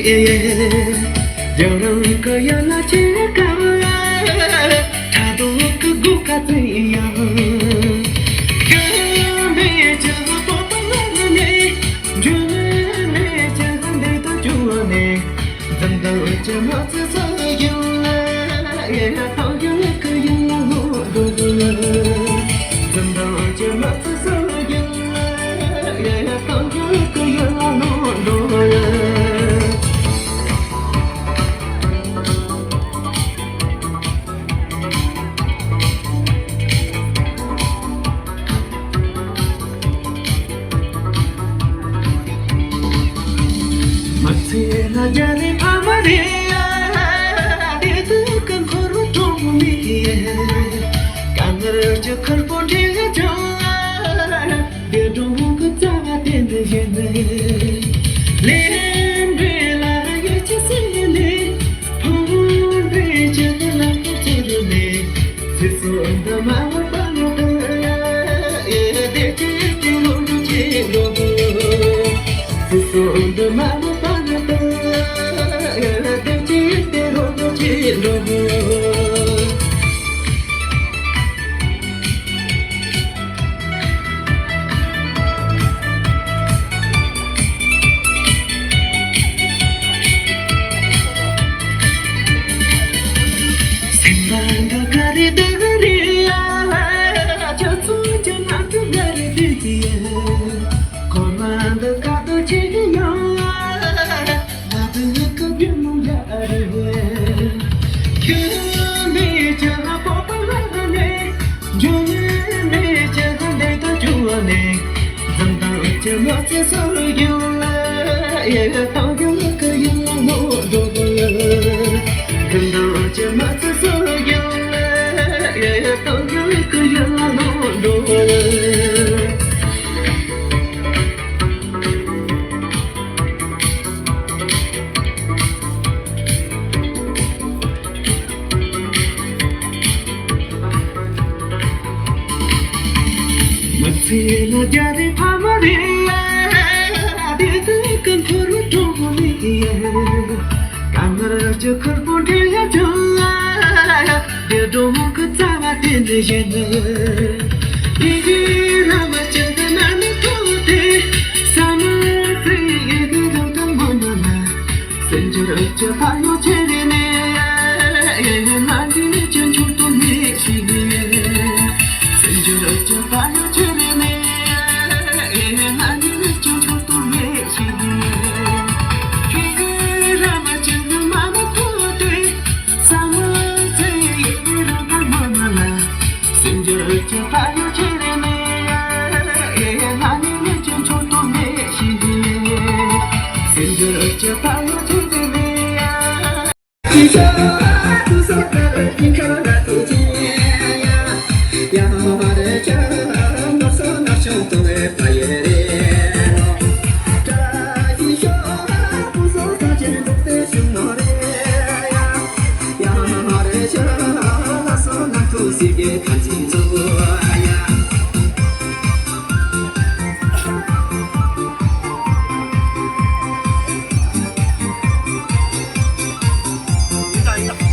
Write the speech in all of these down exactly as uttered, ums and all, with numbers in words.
རྒྱང་རིང་གི་ཡུལ་ལ་ཆེ་ག་ཕྲག་དོག་གི་སྒོ་ཁ་ཚོན་ཡང་། ཁྱོད་མེད་ཀྱང་སྤོབས་པ་ལ་ནས། འཇོན་མེད་ཀྱང་འདི་དང་བྱུང་བ་ནས། འཛུམ་མདངས་ཀྱི་མ་ཚིག་སུ་ཡིན་ལ། ཐང་ཡུལ་གི་ཡུལ་ལ་ལོག་འགྲོ་གི། འཛུམ་མདངས་ཀྱི་མ་ཚིག་སུ་ཡིན་ལ། ཐང་ཡུལ་གི་ཡུལ་ལ་ལོག་འགྲོ་གི། མ་ཚེ་ན་རྒྱ་རི་ཕ་མ་རེད་ཡ། དེ་དུས་ཀྱི་འཁོར་བ་གྲོགས་མེད་ཡ། དཀའ་ངལ་གྱི་ཁུར་པོ་འཁྱེར་ཀྱང་། འདས་གྲོངས་ཀྱི་རྩ་བ་དེ་འདི་བཞིན། ལས་འབྲས་ལ་ཡིད་ཆེས་ཟིན་ནས། ཕུང་པོའི་ཆེད་དུ་ལམ་ཁ་ཚུར་ནས། ཚེ་སྲོག་འདི་མ་བུ་པ་ལ་ལྟོས། བདེ་སྐྱིད་དེ་རོགས་བྱེད་འགྲོ་དགོས། ཚེ་སྲོག་འདི་མ་བུ་པ་ལ་ལྟོས། བདེ་སྐྱིད་དེ་རོགས་བྱེད་འགྲོ་དགོས། སེམས་པ་འདི་ག་རེ་འདི་ག་རེ་ཡ། ཁྱོད་ཚོ་ཀྱང་ང་ཚོ་ག་རེ་འདི་ཡ། འཁོར་བ་འདི་ག་དུས་ཆེ་གི་ཡོང་། ང་དང་ངའི་སྐུ་སྒེར་མོ་འདྲ་རེད། ཁྱོད་མེད་ཀྱང་སྤོབས་པ་ལ་ནས། འཇོན་མེད་ཀྱང་འདས་དང་བྱུང་བ་ནས། འཛུམ་མདངས་ཀྱི་མ་ཚིག་སུ་ཡིན་ལ། ཡེ་ཐང་ཡུལ་གི་ཡུལ་ལ་ལོག་འགྲོ་གི། འཛུམ་མདངས་ཀྱི་མ་ཚིག་སུ་ཡིན་ལ། ཡེ་ཐང་ཡུལ་གི་ཡུལ་ལ་ལོག་འགྲོ་གི། མ་ཚེ་ལ་རྒྱ་རི་ཕ་མ་རེད་ཡ། དེ་དག་གི་འཁོར་བ་གྲོགས་མེད་ཡ། དཀའ་ངལ་གྱི་ཁུར་པོ་འཁྱེར་ཡ་བྱུང་ང་། འདས་གྲོངས་ཀྱི་རྩ་བ་དེ་འདི་བཞིན། ཡི་གེ་ར་མ་བྱེད་ཀྱི་མ་ནི་ཐུག་སྟེ། ས་མ་ཚེ་ཡི་གེ་རང་དང་མ་ན་ན། སེམས་ཅན་གྱི་ཕ་ཡུལ་ཆེ་རེ་ནས། ང་འདི་ནས་ཅི་འཆོར་དུ་མེད་ཞིག་སེམས་ཅན་གྱི་ཕ་ཡུལ་ཆེ་རེ་ནས། ང་འདི་ནས་ཅི་འཆོར་དུ་མེད་ཞིག་ཁྱེད་རང་མ་ཅི་ནི་མ་མ་ཐུག་སྟེ། ས་མ་ཚེ་ཡི་རང་དང་མ་མ་ལ། སེམས་ཅན་གྱི་ཕ་ཡུལ་ཆེ་རེ་ནས། ང་ནི་ངས་ཅི་འཆོར་དུ་མེད་ཞིག་སེམས་ཅན་གྱི་ཕ་ཡུལ་ཆེ་རེ་ནས།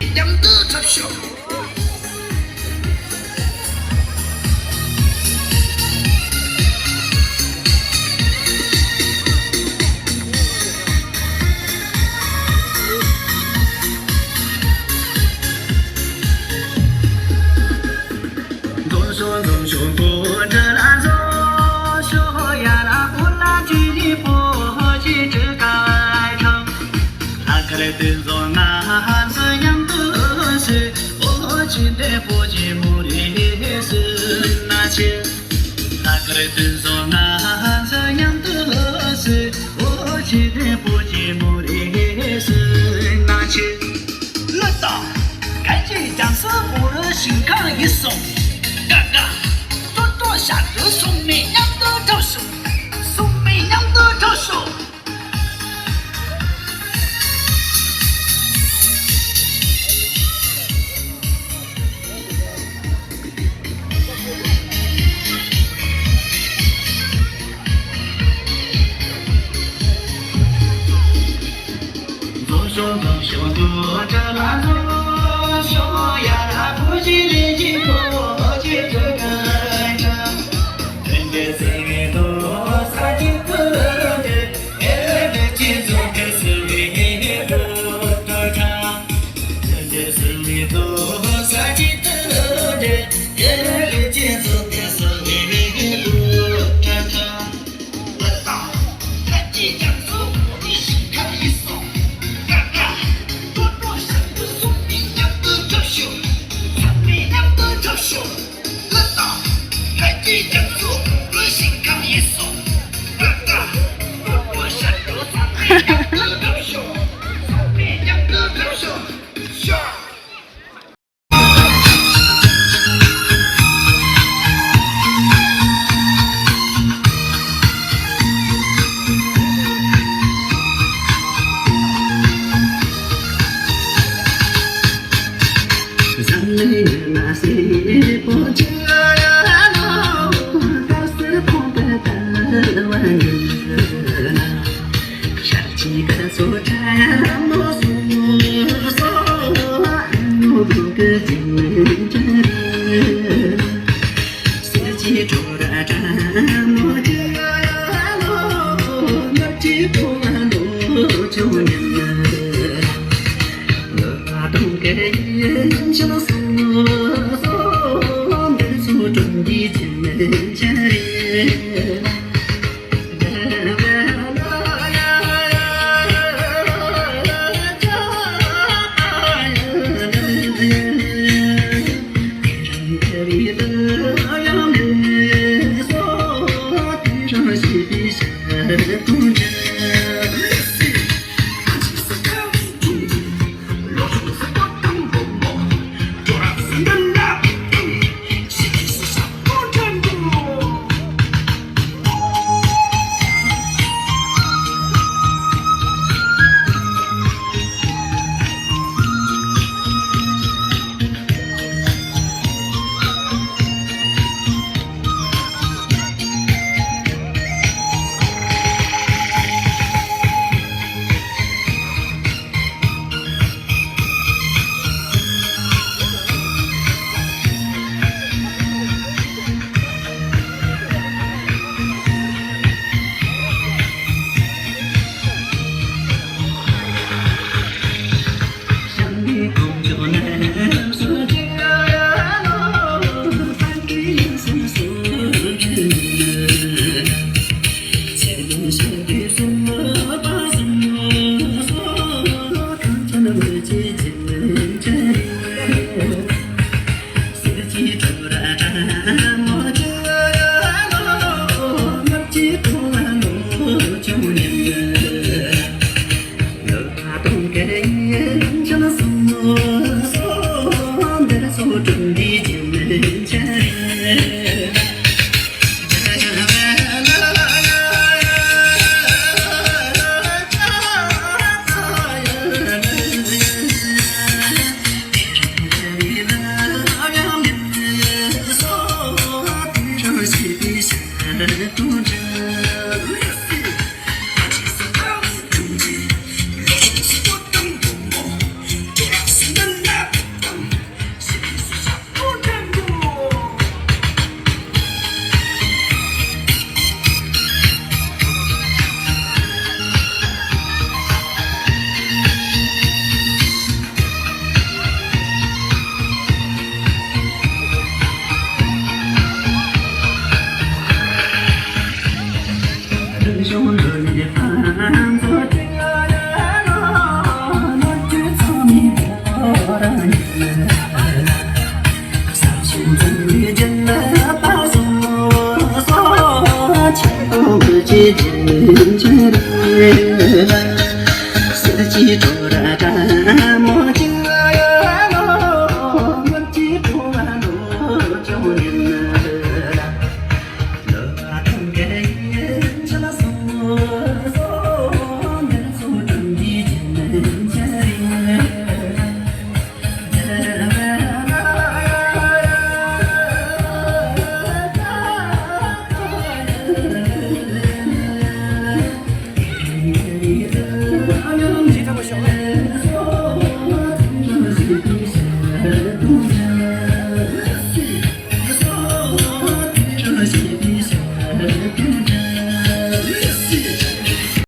མཉམ་དུ་འཁྲབ་ཤོག་འཛོམས་ཤོག་འཛོམས་ཤོག་གོ་འདྲ་ལ་འཛོམས་ཤོག་ཡ་ལ་ཀུ་ལ་ཅི་ནི་པོ་ཅི་ཅི་ཀ་ཁྲང་། ལྷག་དཀར་སྟོན་ཚོགས་ང་ཚོ་མཉམ་དུ་སུ། ཨོ་ཅི་འདྲེ་པོ་ཅི་མོ་རེ་སུ་ན་ཆེ། ལྷག་དཀར་སྟོན་ཚོགས་ང་ཚོ་མཉམ་དུ་སུ། ཨོ་ཅི་འདྲེ་པོ་ཅི་མོ་རེ་སུ་ན་ཆེ། ལོ་ཏོ། ཁ་ཅིག་རྒྱ་མཚོ་བོ་རུ་ཞིང་ཁང་ཡིན་སོང་། ཀ་ཀ། ཏོ་ཏོ་ཞག་ཏུ་སོང་ནས་མཉམ་དུ་འགྲོ་ཤོག་སོང་ནས་མཉམ་དུ་འགྲོ་ཤོག